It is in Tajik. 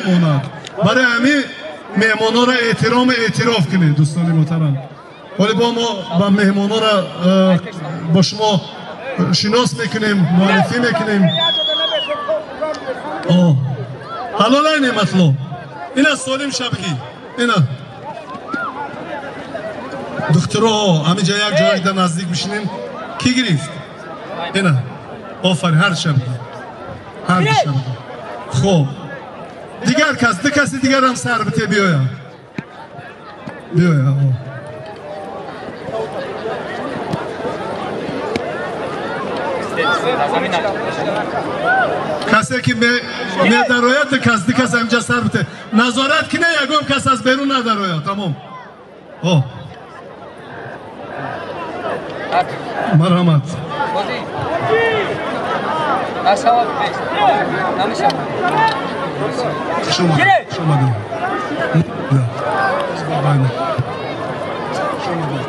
Намемонад. Барои ҳамин меҳмонҳоро эҳтирому эътироф кунед, дӯстони муҳтарам. Ҳоле бо мо ба меҳмонҳоро бо шумо шинос мекунем, муаррифӣ мекунем. Ҳалолай, Неъматло. Ина Солим Шабгӣ, ина духтуро ҳаминҷа як ҷояшда наздик бишинем. Кӣ гирифт? Ина, офарин, ҳар шабгӣ, ҳар шабгӣ. Хоб, дигар кас, ду каси дигарам сар бите, биёя, биёя. Касе ки медарояд, кас, ду кас ҳаминҷа сар бите, назорат ки не, ягон кас аз берун надарояд. Тамом. О, марҳамат. Хуш омадед, хуш омадед. Хуш омадед.